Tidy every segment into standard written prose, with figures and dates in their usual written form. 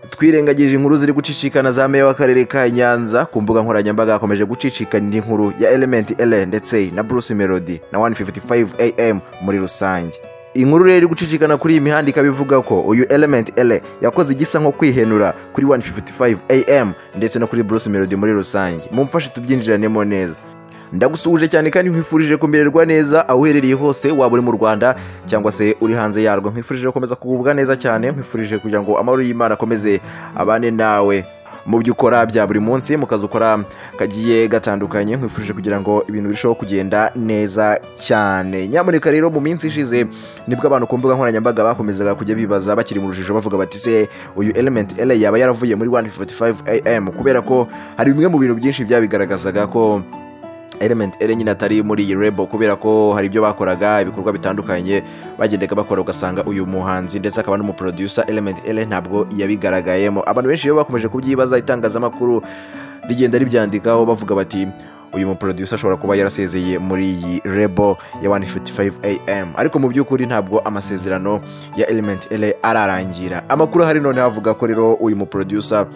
Twirengagije inkuru ziri gucicikana za meya w'akarere ka Nyanza ku mbuga nkoranyambaga, hakomeje gucicikana indi nkuru ya Element Eleeeh ndetse na Bruce Melody na 155 AM muri rusange. Inkuru rero iri gucicikana kuri iyi mihanda ikaba ivuga ko uyu Element Eleeeh yakoze igisa nko kwihenura kuri 155 AM ndetse no kuri Bruce Melody muri rusange. Mumfashe tubyinjiranemo neza. Ndagusuhuje cyane kandi nkwifurije kumererwa neza aho uherereye hose, waba uri mu Rwanda cyangwa se uri hanze yarwo. Nkwifurije gukomeza kugubwa neza cyane, nkwifurije kugira ngo amahoro y'Imana akomeze abane nawe mu byo ukora bya buri munsi, mu kazi ukora kagiye gatandukanye. Nkwifurije kugira ngo ibintu birusheho kugenda neza cyane. Nyamuneka rero, mu minsi ishize nibwo abantu ku mbuga nkoranyambaga bakomezaga kujya bibaza bakiri mu rujijo, bavuga bati: "Se uyu Element Eleeeh yaba yaravuye muri 155 AM?" Kubera ko hari bimwe mu bintu byinshi byabigaragazaga ko Element Eleeeh nyine atari muri iyi label, kubera ko hari ibyo bakoraga, ibikorwa bitandukanye bagendaga bakora, ugasanga uyu muhanzi ndetse akaba n'umuproducer Element Eleeeh ntabwo yabigaragayemo. Abantu benshi rero bakomeje kubyibaza, itangazamakuru rigenda ribyandikaho, bavuga bati uyu muproducer ashobora kuba yarasezeye muri iyi label ya 155 AM, ariko mu by'ukuri ntabwo amasezerano ya Element Eleeeh ararangira. Amakuru ahari noneho avuga ko rero uyu muproducer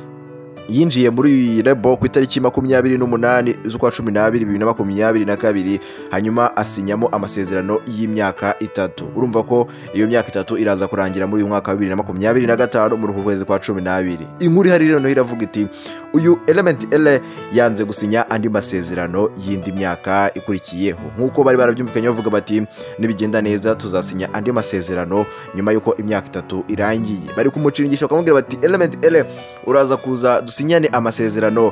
yinjiye muri iyi label ku itariki 28 z'ukwa 12 2022, hanyuma asinyamo amasezerano y'imyaka 3. Urumva ko iyo myaka 3 iraza kurangira muri uyu mwaka wa 2025, muri uku kwezi kwa 12. Inkuru ihari rero noneho iravuga iti uyu Element Eleeeh yanze gusinya andi masezerano y'indi myaka ikurikiyeho, nk'uko bari barabyumvikanye, bavuga bati nibigenda neza tuzasinya andi masezerano nyuma y'uko imyaka 3 irangiye. Bari kumucingisha bakamubwira bati: "Element Eleeeh, uraza kuza dusinyane amasezerano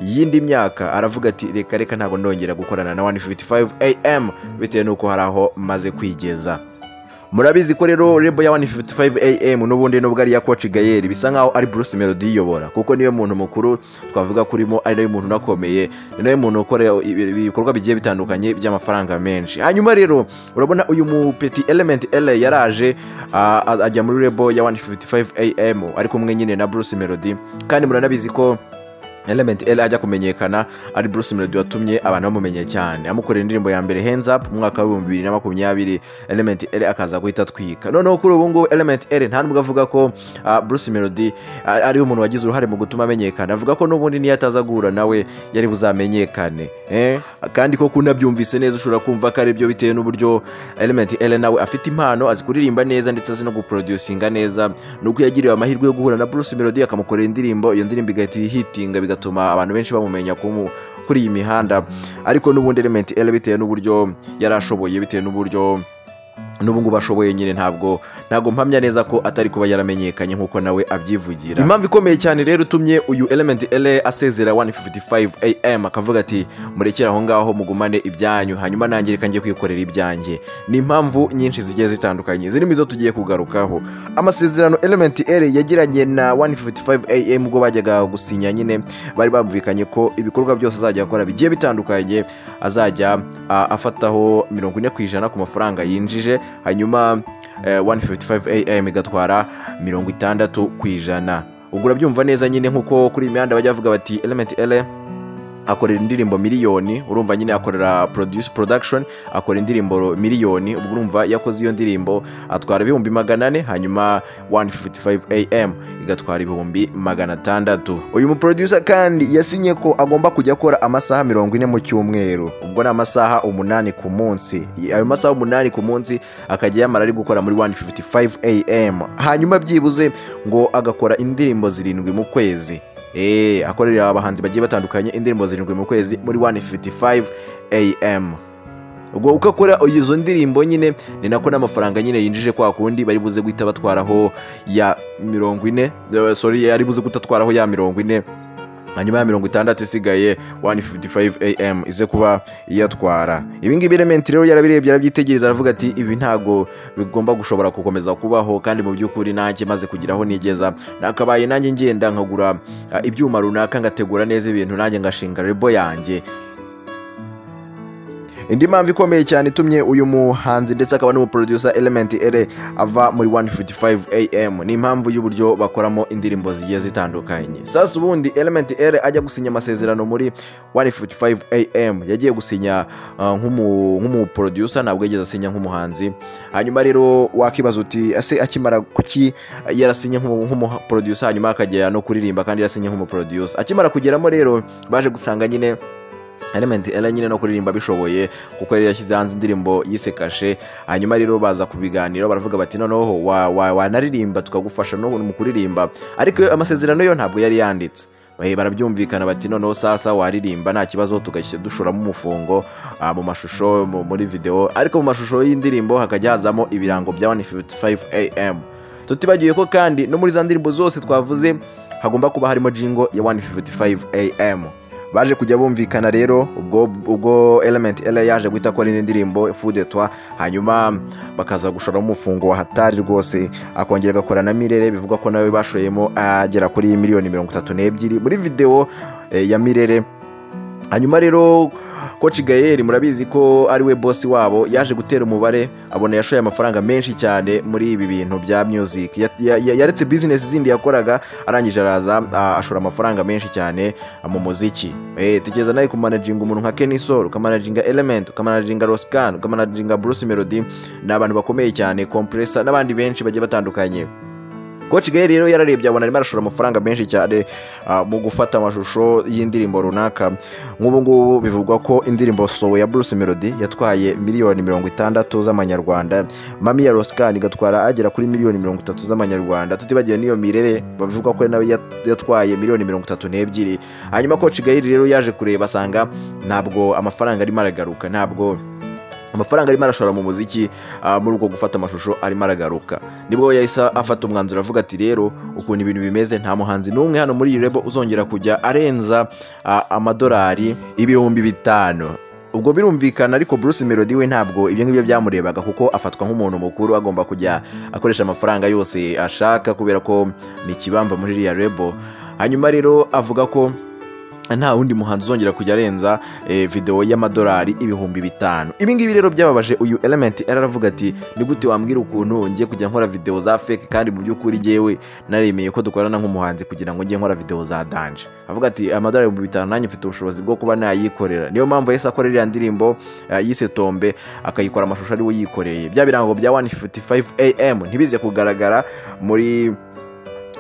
y'indi myaka." Aravuga ati: "Reka reka, ntabwo ndongera gukorana na 155 AM bitewe n'uko hari aho maze kwigeza." Murabizi ko rero label ya 155 AM n'ubundi, nubwo ari iya Coach Gael, bisa nkaho ari Bruce Melody iyobora, kuko niwe muntu mukuru twavuga kurimo, ari nawe muntu unakomeye, ni nawe muntu ukora ibikorwa bigiye bitandukanye by'amafaranga menshi. Hanyuma rero urabona uyu mupeti Element Eleeeh yaraje ajya muri label ya 155 AM ari kumwe nyine na Bruce Melody, kandi muranabizi ko Element Eleeeh ajya kumenyekana ari Bruce Melody watumye abantu bamumenye cyane, amukorera indirimbo ya mbere Hands Up mu mwaka wa 2020. Element Eleeeh akaza guhita atwika. Noneho kuri ubu ngubu Element Eleeeh nta nubwo avuga ko Bruce Melody ari umuntu wagize uruhare mu gutuma amenyekana, avuga ko n'ubundi niyo ataza guhura nawe yari buzamenyekane, eh? Kandi koko unabyumvise neza ushobora kumva ko ari byo, bitewe n'uburyo Element Eleeeh nawe afite impano, azi kuririmba neza ndetse azi no guproducinga neza. Nuko yagiriwe amahirwe yo guhura na Bruce Melody akamukorera indirimbo, iyo ndirimbo igahita ihitinga, bigatuma abantu benshi bamumenya kuri iyi mihanda. Ariko n'ubundi Element Eleeeh, bitewe n'uburyo yari ashoboye, bitewe n'uburyo n'ubu ngubu ashoboye nyine, ntabwo mpamya neza ko atari kuba yaramenyekanye nk'uko nawe abyivugira. Impamvu ikomeye cyane rero utumye uyu Element Eleeeh asezera 155 AM, akavuga ati murekere aho ngaho mugumane ibyanyu, hanyuma nanjye reka njye kwikorera ibyanjye, ni impamvu nyinshi zigiye zitandukanye zirimo izo tugiye kugarukaho. Amasezerano Element Eleeeh yagiranye na 155 AM, ubwo bajyaga gusinya nyine bari bumvikanye ko ibikorwa byose azajya akora bigiye bitandukanye azajya afataho 40% ku mafaranga yinjije, hanyuma 155 AM igatwara 60%. Ubwo urabyumva neza nyine, nk'uko kuri iyi mihanda bajya bavuga bati Element Eleeeh akorera indirimbo miliyoni. Urumva nyine akorera produce production, akora indirimbo miliyoni. Ubwo urumva yakoze iyo ndirimbo atwara 400,000, hanyuma 155 AM igatwara 600,000. Uyu muproducer kandi yasinye ko agomba kujya akora amasaha 40 mu cyumweru, ubwo ni amasaha 8 ku munsi. Ayo masaha 8 ku munsi akajya yamara ari gukora muri 155 AM, hanyuma byibuze ngo agakora indirimbo 7 mu kwezi, akorera abahanzi bagiye batandukanye indirimbo 7 mu kwezi muri 155 AM. Ubwo uko akora izo ndirimbo nyine ni nako n'amafaranga nyine yinjije kwa kundi bari buze guhita batwaraho ya 40, sorry, yari buze guhita atwaraho ya 40, hanyuma ya 60 isigaye 155 AM ize kuba iyatwara. Ibi ngibi Element rero yarabirebye, arabyitegereza, aravuga ati ibi ntago bigomba gushobora gukomeza kubaho, kandi mu by'ukuri nanjye maze kugira aho nigeza, nakabaye nanjye ngenda nkagura ibyuma runaka, ngategura neza ibintu, nanjye ngashinga label yanjye. Indi mpamvu ikomeye cyane itumye uyu muhanzi ndetse akaba n'umuproducer Element Eleeeh ava muri 155 AM ni impamvu y'uburyo bakoramo indirimbo zigiye zitandukanye. Sasa ubundi Element Eleeeh ajya gusinya amasezerano muri 155 AM yagiye gusinya nk'umuproducer, ntabwo yigeze asinya nk'umuhanzi. Hanyuma rero wakibaza uti ese akimara kuki yarasinye nk'umuproducer hanyuma akajya no kuririmba kandi yarasinye nk'umuproducer? Akimara kugeramo rero baje gusanga nyine Element Eleeeh nyine no kuririmba bishoboye, kuko yari yashyize hanze indirimbo yise Kashe. Hanyuma rero baza kubiganira baravuga bati noneho wanaririmba tukagufasha no mu kuririmba, ariko amasezerano yo ntabwo yari yanditse. Barabyumvikana bati noneho sasa waririmba nta kibazo, tugashyira dushoramo umufungo mu mashusho muri video, ariko mu mashusho y'indirimbo hakajya hazamo ibirango bya 155 AM. Tutibagiye ko kandi no muri za ndirimbo zose twavuze hagomba kuba harimo jingle ya 155 AM. Baje kujya bumvikana rero ubwo Element Eleeeh yaje guhita akora indi ndirimbo Fou de Toi, hanyuma bakaza gushoramo umufungo wa hatari rwose, akongera agakora na Mirere, bivugwa ko nawe bashoyemo agera kuri miliyoni 32 muri video ya Mirere. Hanyuma rero Coach Gael murabizi ko ari we boss wabo, yaje gutera umubare abona yashoye amafaranga menshi cyane muri ibi bintu bya music. Yaretse business zindi yakoraga, arangije araza ashora amafaranga menshi cyane mu muziki. Tekereza nawe kumanaginga umuntu nka Kenny Sol, ukamanaginga Element, ukamanaginga Roscan, ukamanaginga Bruce Melody, ni abantu bakomeye cyane, Compressor n'abandi benshi bagiye batandukanye. Coach Gael rero yararebye abona arimo arashora amafaranga menshi cyane mu gufata amashusho y'indirimbo runaka. Nk'ubu ngubu bivugwa ko indirimbo Sowe ya Bruce Melody yatwaye miliyoni 60 z'amanyarwanda, Mami ya Roscan igatwara agera kuri miliyoni 30 z'amanyarwanda, tutibagiwe n'iyo Mirere bavuga ko nawe yatwaye miliyoni 32. Hanyuma Coach Gael rero yaje kureba asanga ntabwo amafaranga arimo aragaruka, ntabwo amafaranga arimo arashora mu muziki muri ubwo gufata amashusho arimo aragaruka. Nibwo yahise afata umwanzuro avuga ati rero ukuntu ibintu bimeze nta muhanzi n'umwe hano muri iyi label uzongera kujya arenza amadolari 5000. Ubwo birumvikana, ariko Bruce Melody we ntabwo ibyo ngibyo byamurebaga, kuko afatwa nk'umuntu mukuru agomba kujya akoresha amafaranga yose ashaka kubera ko ni ikibamba muri iriya label. Hanyuma rero avuga ko nta wundi muhanzi uzongera kujya arenza video y'amadolari 5000. Ibi ngibi rero byababaje uyu Element Eleeeh, aravuga ati ni gute wambwira ukuntu ngiye kujya nkora video za fake kandi mu by'ukuri jewe naremeye ko dukorana nk'umuhanzi kugira ngo ngiye nkora video za danger. Avuga ati amadolari 5000 nanjye mfite ubushobozi bwo kuba nayikorera. Niyo mpamvu yahise akora iriya ndirimbo yise Tombe, akayikora amashusho ari we yikoreye. Bya birango bya 155 AM ntibize kugaragara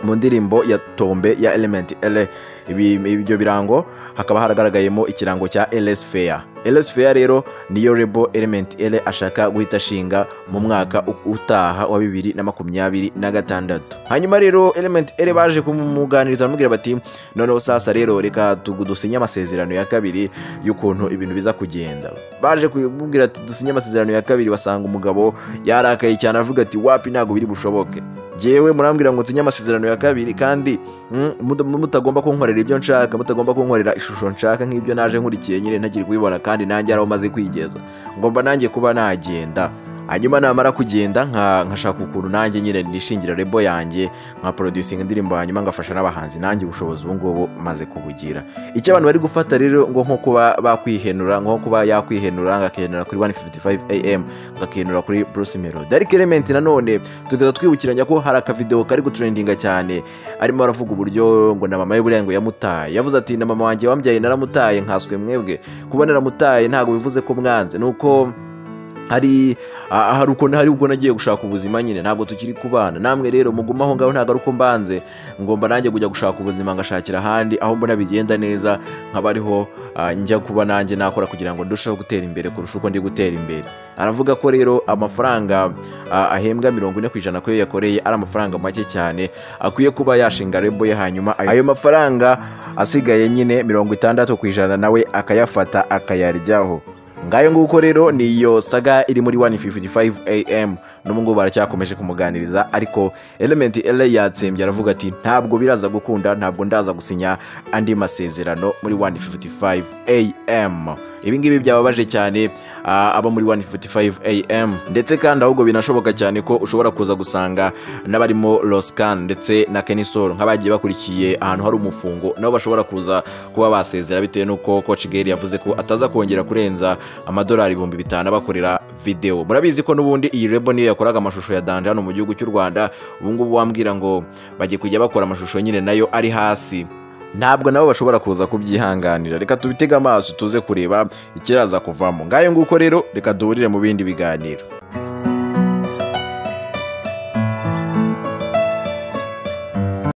mu ndirimbo ya Tombe ya Element Eleeeh. Ibyo birango hakaba haragaragayemo ikirango cya LS Fair. LS Fair rero niyo label Element Eleeeh ashaka guhita ashinga mu mwaka utaha wa 2026. Hanyuma rero Element Eleeeh baje kumuganiriza bamubwira bati noneho sasa rero reka dusinye amasezerano ya kabiri y'ukuntu ibintu biza kugenda. Baje kumubwira ati dusinye amasezerano ya kabiri, basanga umugabo yarakaye cyane avuga ati wapi ntago biri bushoboke. Jewe murambwira ngo nsinye amasezerano ya kabiri kandi mutagomba kunkorera ibyo nshaka, mutagomba kunkorera ishusho nshaka nk'ibyo naje nkurikiye nyine ntagira kubibona, kandi nanjye araho maze kwigeza ngomba nanjye kuba nagenda. Hanyuma namara kugenda nkashaka ukuntu nanjye nyine nishingira label yanjye nka producing indirimbo, hanyuma ngafasha n'abahanzi nanjye ubushobozi ubu ngubu maze kubugira. Icyo abantu bari gufata rero ngo nko kuba bakwihenura, nko kuba yakwihenura ngakenura kuri 155 AM, ngakenura kuri Bruce Melody. Ariko Element nanone tugaza twibukiranya ko hari aka video kari gutrendinga cyane, arimo aravuga uburyo ngo na mama we buriya ngo yamutaye. Yavuze ati na mama wanjye wambyaye naramutaye nkaswe mwebwe, kuba naramutaye ntago bivuze ko mwanze, nuko hari ukuntu hari ubwo nagiye gushaka ubuzima nyine ntabwo tukiri kubana namwe, rero muguma aho ngaho ntabwo ari uko mbanze, ngomba nanjye kujya gushaka ubuzima ngashakira ahandi aho mbona bigenda neza, nkaba ariho njya kuba nanjye nakora kugira ngo ndusheho gutera imbere kurusha uko ndi gutera imbere. Aravuga ko rero amafaranga ahembwa 40% ko yakoreye ari amafaranga make cyane, akwiye kuba yashinga label ye, hanyuma ayo mafaranga asigaye nyine 60% nawe akayafata akayaryaho. Ngayo nguko rero niyo saga iri muri 155 AM. N'ubu ngubu baracyakomeje kumuganiriza, ariko Element Eleeeh yatsembye aravuga ati ntabwo biraza gukunda, ntabwo ndaza gusinya andi masezerano muri 155 AM. Ibi ngibi byababaje cyane aba muri 1:45 AM, ndetse kandi ahubwo binashoboka cyane ko ushobora kuza gusanga n'abarimo Roscan ndetse na Kenny Sol nk'abagiye bakurikiye ahantu hari umufungo, nabo bashobora kuza kuba basezera bitewe n'uko Coach Gael yavuze ko ataza kongera kurenza amadolari 5000 abakorera video. Murabizi ko n'ubundi iyi label niyo yakoraga amashusho ya Danje hano mu gihugu cy'u Rwanda. Ubu ngubu wambwira ngo bagiye kujya bakora amashusho nyine nayo ari hasi, ntabwo nabo bashobora kuza kubyihanganira. Reka tubitege amaso tuze kureba ikiraza kuvamo. Ngayo nguko rero, reka duhurire mu bindi biganiro.